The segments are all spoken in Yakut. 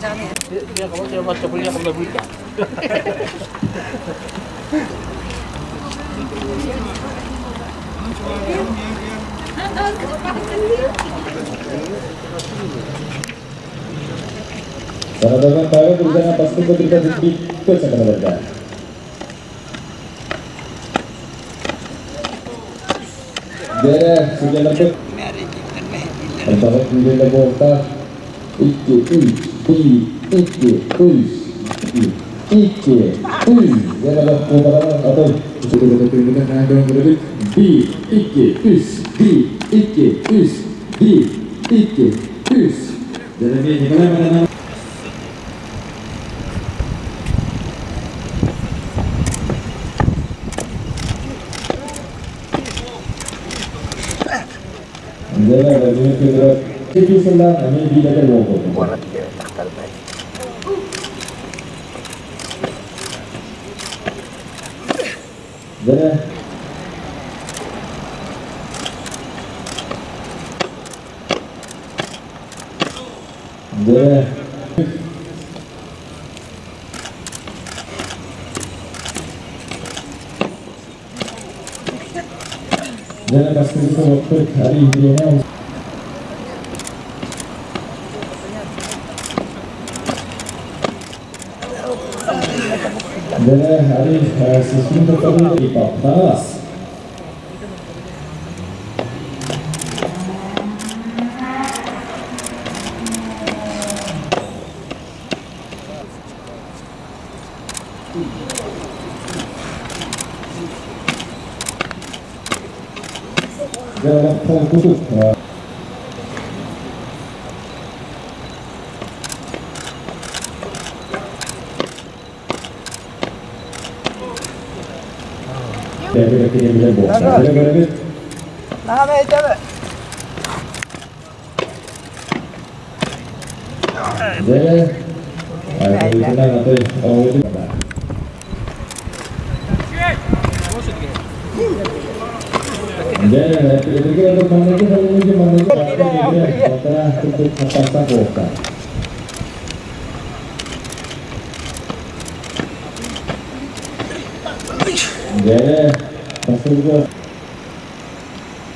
Санатарынан Павел Друзьяна бастыҥ көтүргэ бүппүт көс саканаларда. Дэрэ судьяларбыт Антаҕа күүрэлэ буолта 2, 3, 1, 2, 3, 2, 3. Дэрэ куобаҕынан атай Сүрүбэтэ хаан көрөбүт 1, 2, 3, 1, 2, 3, 1, 2, 3. Дэрэ Николай Маранов. Дэрэ Владимир Федоров 2 сыллаах эмиэ биилэтэ буолбут. Дэрэ Дэрэ Дэрэ бастакы олохпут Арий Дэрэ Арий сестрин тоқтады Ипаптаас. Дэрэ Пол Кутук.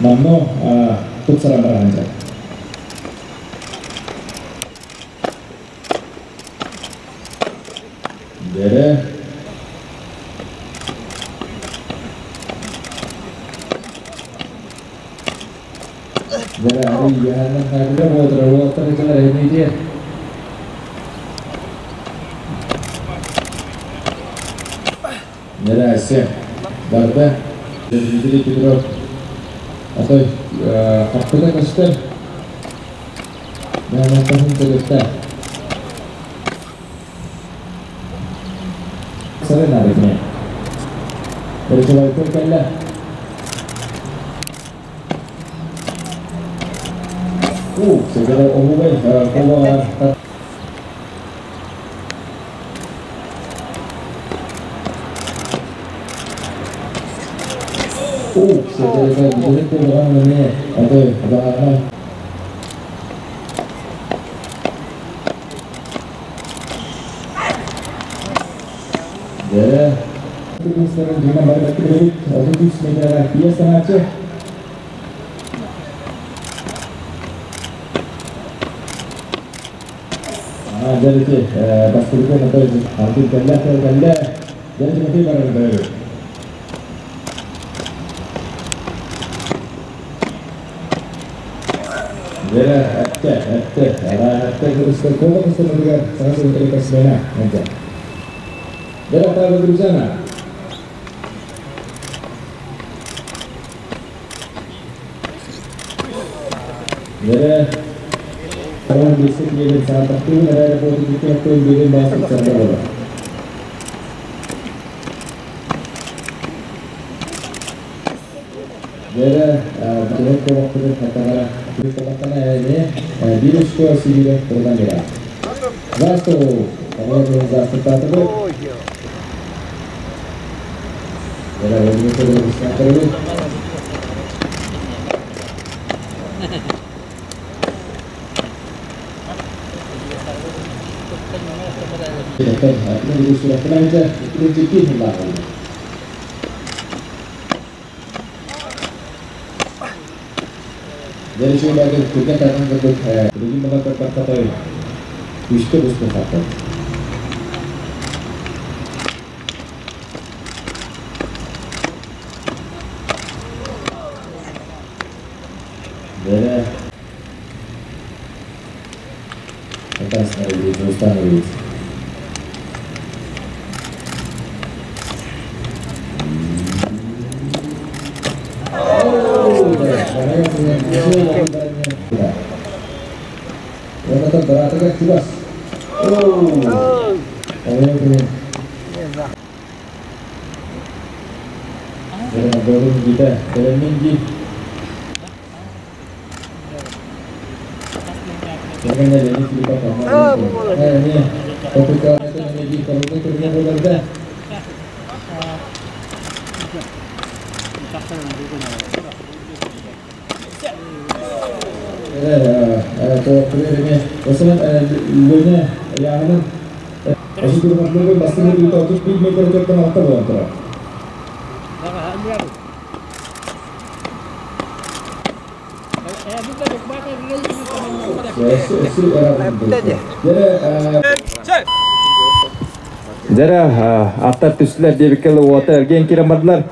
Намно тупсаран баранжа. Дэрэ Дэрэ ары яһаннан хайдыга буолтара уолаттар кэлэр эһиниитиэ. Дэрэ әссе барда Дмитрий Петров атой хаппыта көстөр. Нәмәттәһин көтөттә. Сары нарытне. Переживай кэллэ. У, segera оһугай колоҕа У, segera бүтэһик кулаҕан эмиэ атой баҕармай. Дэрэ Кыргызстан дьиҥэ барбакка билэбит, 33 метрэ пьесанааччы. Дәрити, бастыргы натой алтын кэллэ кэллэ. Дәрити Матвей барар бөрө. Дәрі әтте, әтте, ара әтте Кыргызстан кола кыстырмадыгар саҥа сылын касмена. Дәрі Павел Друзяна. Дәрі Таран бесик елен саатақтың әрі болды берен басып сарда болады. Дәрі бүтінек колоқтыры хатағара колоқтана әне вируско сибире тұрған бера. Застыл, Павел застыл татыбы. Дәрі Владимир Федорович Санторови. Дьэрэ аттар түстүлэр диэбиккэ уота эргиэн киирэн бардылар.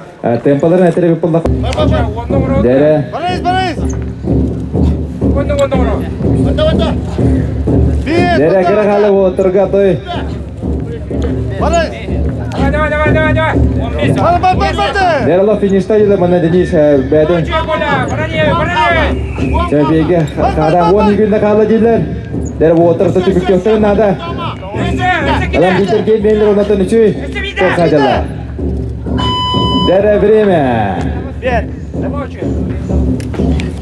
Темпаларын этэрэ биппыллах. Дьэрэ. Дьэрэ кыра халы уотурга той. Дьэрэ финишта дьылы манна Денис бэден. Чэбиге хада вон күнне хаала дииллэр. Дьэрэ уотар түбүктүөхтэрин наада. Адам Питер Геймбейлер онатан үчүй тоқадала. Дәрі время.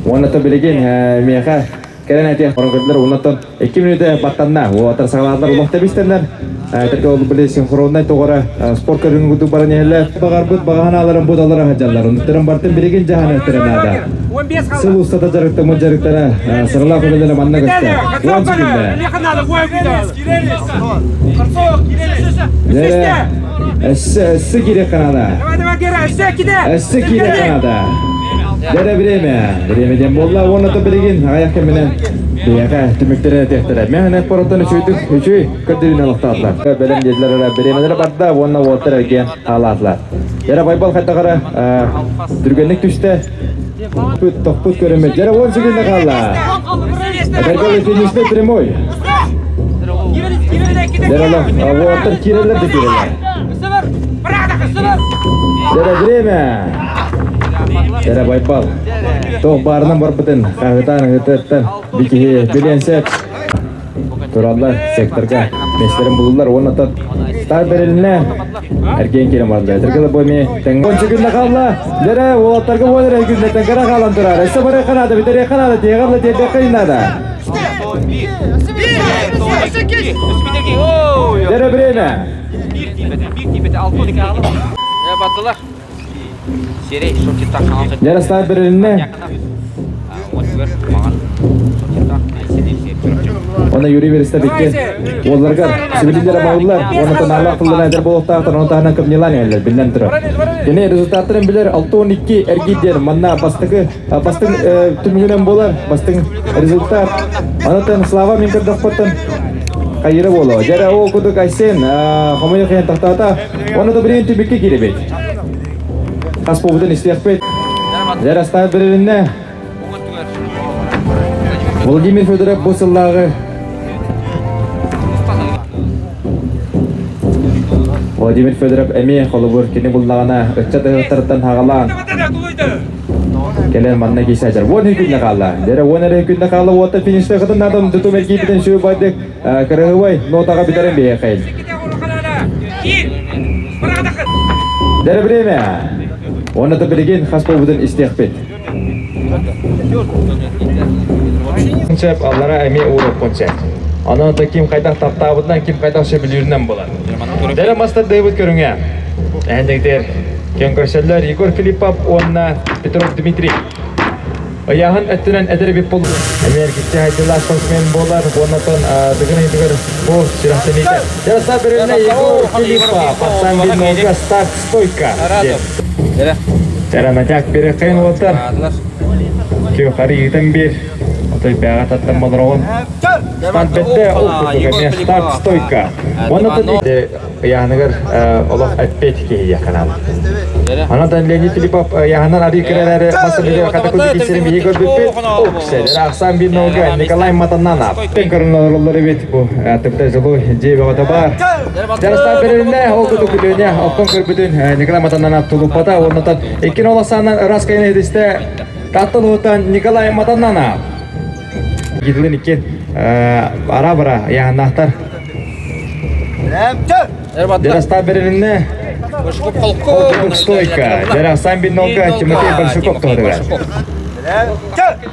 Онаты билеген меха кэлэн этиэх хорон онатан 2 минута баттанна. Уотар сагалаалар улахта бистеннер. Терге ол биле синхроннай тоғара спорт көрүнгү кудук баран иһэллэр. Багарбыт багаһаналарын будалара хаджаллар. Онуттарын бартын билеген жаһан өттеренада. Сыл устата жарыктамы жарыктара сыралаах үлелere манна көстө. 10 күндө. Эссе кире канада. Эссе кире канада. Дере время. Время ден болла, оны та билеген аяқ менен бияка түмүктере техтере. Мен пороттан үчүйдүк, үчүй көдүрүнө лохтатлар. Белем дедлер беремелер барда, онна оттар эрген алатлар. Дере байбал хаттагара дүргенлик түштө. Пут тохпут көрөмөт. Дере 10 секунд калла. Дергол финиште прямой. Дере оттар кирелер де кирелер. Дере время. Дере байбал. Тоқ барынан барбытын, қағытан, ғытыттан, бикеге биленсеп, тураллар секторга местерин булулар, онатан стар берилине эркен келем барды. Тиркеле бойми тең. 10 секунд калла. Дере олаттарга болар күндө теңгара калан турар. Эсе бара канада, битере канада, тегарлы тегде кыйнада. Дере время. Дере стар берилине. Оны Юрий Вереста беккен оларға сибилдер баулар, оны тонарлар тылдан әдер болуқтақтар, оны тағынан көп нелан әлі, білінен тұры. Және результаттарын білер 6-12 әргейдер, манна бастығы, бастың түмігінен болар, бастың результат. Анытын Слава мен кірдіқпаттын қайыры болу. Жәрі ол күдік Айсен, қомайы қиын тақтата, оны да бірен түмікке келебет. Қас болудың істеқпет. Жәрі астағы біріне Владимир Федоров бұл сыллағы Владимир Федоров әме қолыбыр кені бұллағына үтчі тұғықтарыттан хағалан келен манна кейсі ажар. 10 күнне қала. Дері 10 күнне қала оты финишті қытын адам дүту меркейбітен шөй байдық кірігібай нотаға бітерін бейе қайын. Дері время. Оны да білеген қас болудың істеқпет. Концеп аллара әме урып концеп. Аны да ким қайдақ таптабыдан, ким қайдақ шөбілерінен болады. Дәрі мастер Дэвид көріңе. Әндіктер кен көрселер Егор Филиппов, онна Петров Дмитрий. Ыйааһын өттүнэн эдэр эбит буолла. Эмиэ эргиччи хайдыылаах спортсмен буолар. Уоннатан Дыгын ыйдыгар бу сүрэхтэниитэ. Ярослав Берилне Егор Филиппов Ахсан Бинолга старт стойка. Жара натяк бери кайын олоттар. Кио харыйытан бир. Отой бэҕэ таттан болороҕун. Старт бетте ол курдук эмиэ старт стойка. Уоннатан ыйааһыныгар олох эппет киһи канал. Анатан Леонид Филиппов ыйааһынан арыы кирэлэри масылыгы катакулы кисерин биһи көрбүппүт. Оксе, Ахсан Бинолга Николай Матананов. Көрүнөлөр эбит бу тыпта жылу дьиэ бөҕөтө бар. Жарыстан берилне ол куту күтүнэ оттон көрбүтүн Николай Матананов тулуппата оннотон иккин оласаанан ырас кайын эдисте Таттыл Николай Матананов. Гитлин иккин ара-бара яһаннахтар. Жарыстан берилне Холкук стойка. Жарастан Бинолга Тимофей Большаков тоһдыгар.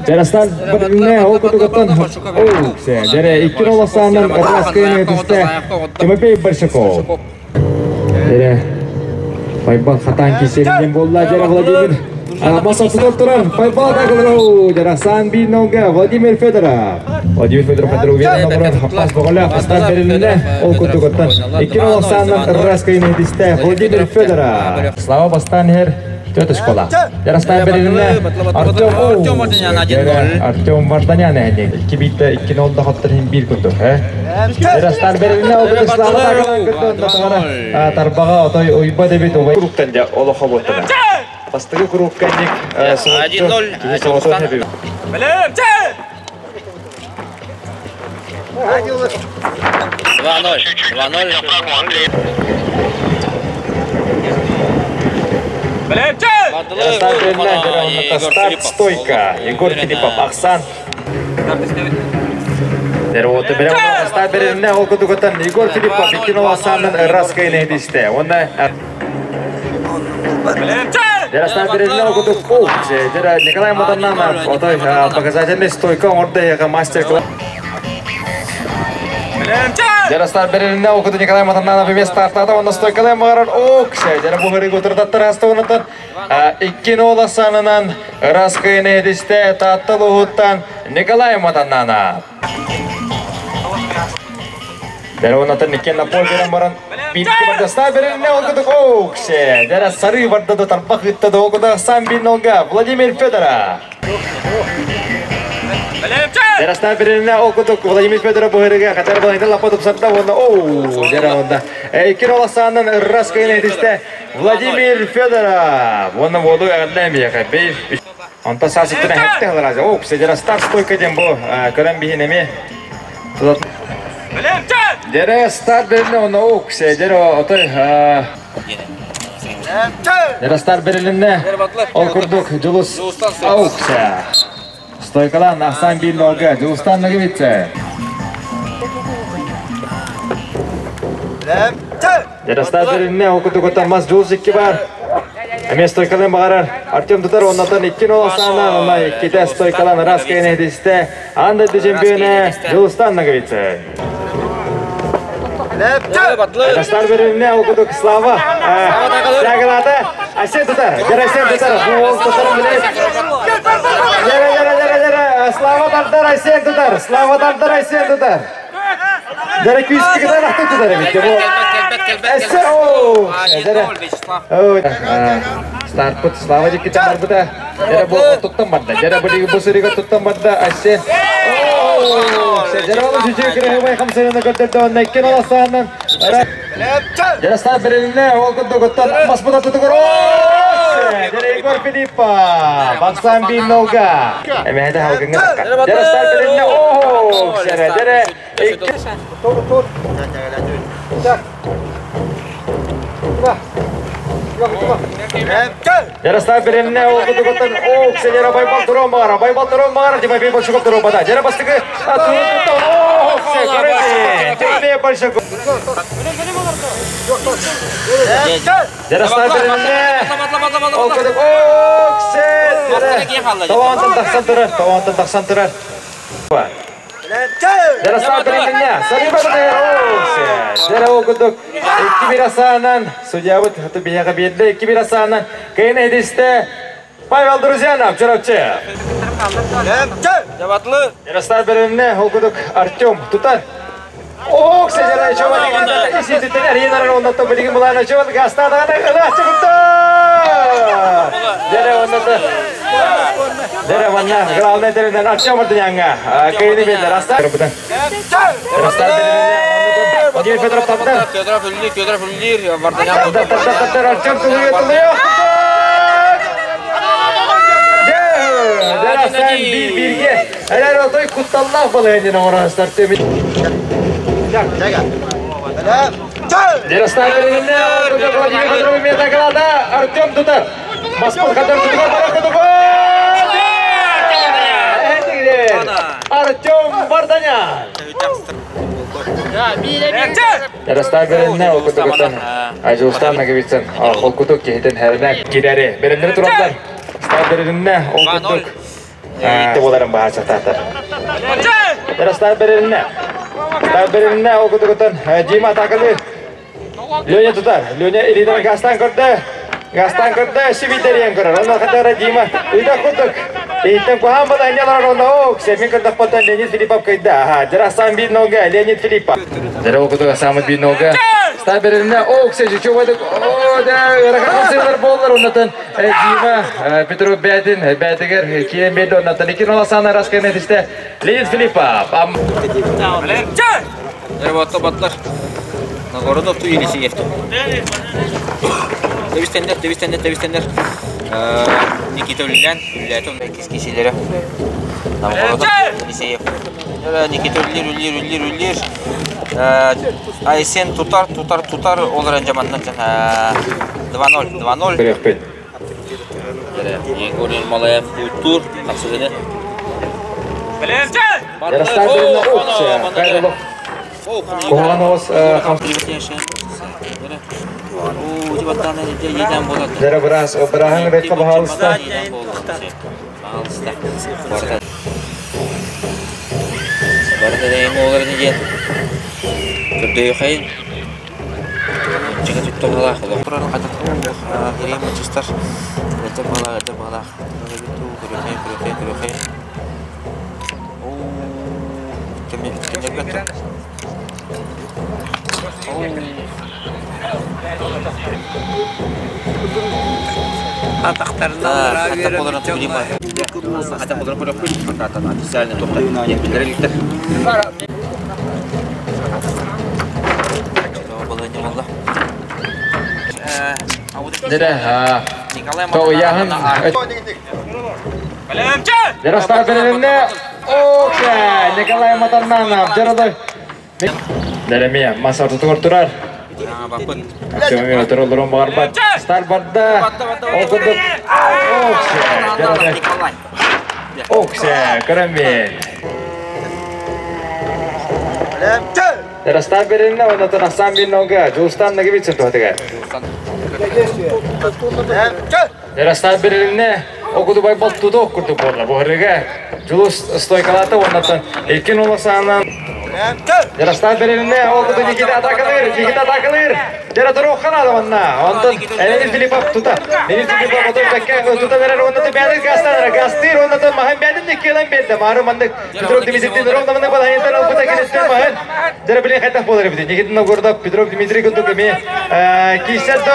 Жарастан берилне ол кутугуттан Оуксе. Жаре иккин оласаанан ырас кайын эдисте Тимофей Большаков. Жаре Байбал хатан кисеринен болла Жаре Владимир Масатыдан турар Байбал тагылырау Жарасан Бинолга Владимир Федоров. Владимир Федоров хатыр уверен оборот хапас боголя хастан берилне ол кутугуттан иккин оласаанан ырас кайын эдисте Владимир Федоров. Слава бастан хер Төт школа. Жарастан берилне Артем Артем Варданян әне. Икки битте икки нолда хоттар хим бир куту. Жарастан берилне ол куту Слава тагылан куту. Тарбаға отой уйба дебит убай. Кругтан жа олохо боттана. Бастыгы кругка ник 1-0. Соғытты. 2-0. 2-0. Жарастан берилне старт стойка. Егор Филиппов Ахсан. Дервоты берем старт берилне ол кутугуттан Егор Филиппов икки оласанын ырас кайын эдисте. Онда Жарастан берилне ол кутук Жара Николай Матананов отой показательный стойка орда яга мастер-класс. Жарастан берилне ол куту Николай Матананов емес стартады, онда стойкалай мағарар окше. Жара бұғыры көтірдаттар асты онытын. Икки оласанынан ырас кайын эдисте таттыл уһуттан Николай Матананов. Жара онатын иккен напор берен баран битки барда берилне ол куту окше. Жара сары барда да тарпақ ытты да окуда сан бинолга Владимир Федоров. Жарастан берилне ол куту Владимир Федоров бұғырыға қатар балайны лапа тұпсарда онда оу жара онда. Иккен оласанын ырас кайын эдисте Владимир Федоров. Оны болу әғілдәм бей. Онта сасыттына хәтті ғыларазы. Оу, жара старт стойка ден бұ көрін бейін Жара старт берилне оны оу, жара отой Жара старт берилне ол курдук Жулус Аукса. Стойкалан Ахсан Бинолга Жулустан Нагавице. Жара старт берилне ол курдук мас Жулус икки бар. Эме стойкалан бағарар Артем Тутар оннатан икки оласанан онна икките стойкалан рас кайын эдисте Анда чемпионы Жулустан Нагавице. Жастар берилне ол кудук Слава Жагылаты Асен Тутар, жара Асен Тутар, бу ол Тутар билет. Жара, жара, жара, жара, Слава Тартар, Асен Тутар, Слава Тартар, Асен Тутар. Жара күйіс кігідан ақты Тутар бит. Бу Асен, оу, жара. Оу, старт пут Слава жекке бар бута. Жара бу туттан барда. Жара бу бу сырига туттан барда Асен. Жара ол жүжі кіре хамсайына көтерді онна иккен оласанын. Жара старт берилне ол кудугуттан масбута тутугур. Жара Егор Филиппов, Баксан Бинолга. Эмеде халгыңы. Жара старт берилне о, жара жара икки. Жара старт берилне ол кудугуттан о, жара Байбал турон багара, Байбал турон багара, Тимофей Большаков турон бада. Жара бастыгы туттан о, көрөтү. Тимофей Большаков. Жара старт берилне ол кудук о, Тавантан тахсан турар, тавантан тахсан турар. Жара берилне, Сариба Жара ол кудук икки бир асаанан судьябыт бияга берди, икки бир асаанан кайын эдисте Павел Друзьянов, Чурапчы. Ярослав берилинне, ол кудук Артем тутар. Ок, сежера чова деген иситен аренарар оннотто билигин булана чова гастадагана ыла чыгытты. Дере оннотто. Дере манна главный деренен Артем Мартынянга. Кыйны белдер аста. Ярослав берилинне Владимир Федоров тапты. Федоров үллир, Федоров үллир, Варданян. Артем тулуя тулуя. Дерасан bir birге. Элер отой кутталлах балайын оңорастар темит. Ярослав берилинне Владимир Федоров метакалада Артем тутар. Маспыл кадар тутуга баракы. Артем Варданян. Ярослав берилинне окутугутан Ажылстан Нагавицын холкутук кехитен хәріне кирәре. Беремдері турандар. Став берилинне окутук. Боларын баға чақтатыр. Ярослав берилинне. Став берилинне окутугутан Дима такылы. Леня тутар. Леня Илидан гастан көрді. Гастан көрді. Шибитериен көрір. Онна қатары Дима. Ида кутук. Иттен кухан бала инялар онна ок. Семин көрдік потон Леонид Филиппов кайда. Жарасан бир нога. Леонид Филиппов. Жара окутуга самыт бир нога. Став берилинне ок. Сежі чувадык. О, да. Рахат боллар оннатан Дима Петров бәдин. Бәдігер киен белді оннатан. Икин оласаны раскайны тісті. Леонид Филиппов. Батлар. Нагородов ту Елисеев. Тебистендер, тебистендер, тебистендер. Никита Үллән, Үлләтон кискиселері. Нагородов, Елисеев. Никита Үллер, Үллер, Үллер, Үллер. Айсен тутар, тутар, тутар. Олар жаманнан 2-0, 2-0. Көрекпен. Егор Малаев тур. Тақсыгыны. Ярослав берилинне ок. Кайрылық. Кухан оғыз Жара біраз бірахын ретқа бағалыста. Барда да эми олар деген. Түрдө хайын. Чыга түттө бала. Турар ката керем чистар. Это бала, это бала. Көрөкөй, көрөкөй, көрөкөй. О, кем кем кетти? Атақтарынан Хатта боларын Хатта боларын көрөкөй. Официально топта. Билдиреликтер. Дере, то яхын. Ярослав берилинне ок. Николай Матаннанов. Жарады. Дереме масар тутугор турар. Артем туролорун багарбат. Стар барда. Окудук. Ок. Жарады. Ок, Карамель. Ярослав берилинне оннотон асан бир нога. Жулстан Нагавицын туатыгар. Ярослав берилинне окудубай болтуду окурду болла. Бухарыга Жулус стойкалаты оннотон экин уласаанан Ярослав берилинне окуду Никита атакалыр, Никита атакалыр. Жара турук канады онна. Онтон Леонид Филиппов тута. Леонид Филиппов отон бекке тута берер оннотон бәдин гастанар. Гастыр оннотон махын бәдин никелен берди. Мары мандык Петров Дмитрий ровно мына бала ентен алып бута келестен махын. Жара билен кайтак болар бит. Никита Новгородов Петров Дмитрий кутук эми кисето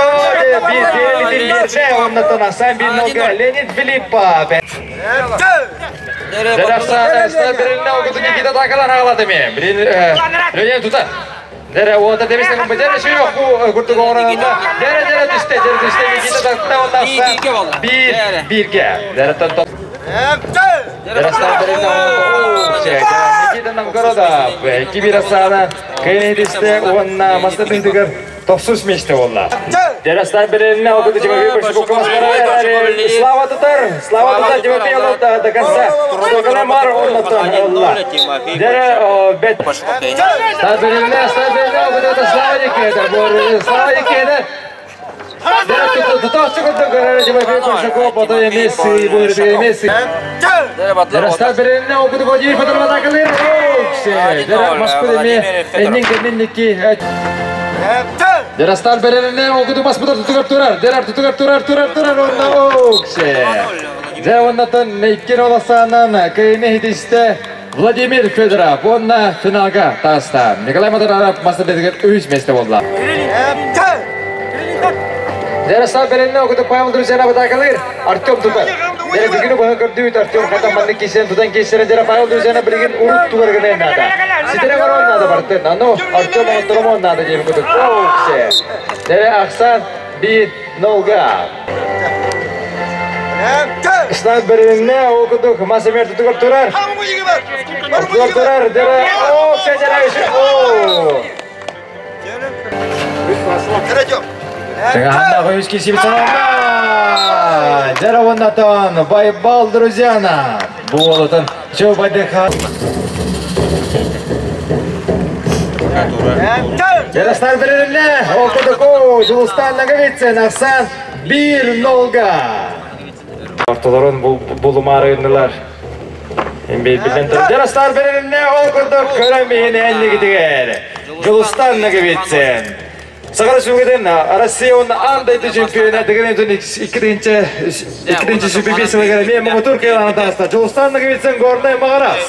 бир берилитин берне оннотон асан бир нога Леонид Филиппов. Жара берилинне окуду Никита атакалар агалады эми. Билин Леонид тута. Дере ота демесен бу дере шуйох куртук оңоронда. Дере дере түсте, дере түсте Никита такта онда бир бирге. Дере тон Ярослав берилинне Никита Новгородов кибирасана кайнетисте онна мастатындыгар топсус мечте болла. Ярослав берилинне окуду Тимофей Большаков Слава тутар, Слава тутар Тимофей Олда до конца. Стокала мар оннотон Олла. Дере бет. Став берилинне, став берилинне окуду Слава Никита, Слава Никита. Дере тутар чыгырды Тимофей Большаков, потом Месси, будет Месси. Ярослав берилинне окуду Владимир Федоров атакалыр. Дере Москвада ми эннин кеннин Ярослав берилинне окуду Москвада тутугар турар. Дерар тутугар турар, турар, турар онна оксе. Дьэ уоннатан икки олосаанан кыйыны хитисте Владимир Федоров уонна финалга таҕыста. Николай Матараров мастер үһүс месте буолла. Ярослав Беренне окутук Павел Друзьяна батакалыр Артем тутар. Дere бүгүнү баһа көрдүүт Артем хата маннык кисен тутан кисерен дere Павел Друзьяна билигин урут тугаргына надо. Ситере барон надо бартын. Ано Артем оттормон надо диэн кутук. Оуксе. Дere Ахсан бир нолга. Ислам Беренне окутук Масамер тутугар турар. Тутугар турар. Дere оуксе дere Оу. Ханна көйүс кисибит Дера Байбал друзьяна. Буолотон чөө байдыха. Ярослав Беренне окутуку Жулустан Наговицын Ахсан бир нолга. Ортолорун булумары ыннылар. Билен тур. Ярослав Беренне окутук көрөмүн эннигитигер. Жулустан Наговицын. Сагара сүгеден Россия он андайды чемпионы деген иккинчи иккинчи сүбү бес сылыгара мен муңутур кыйланы таста. Жулустан Наговицын Горный Магарас.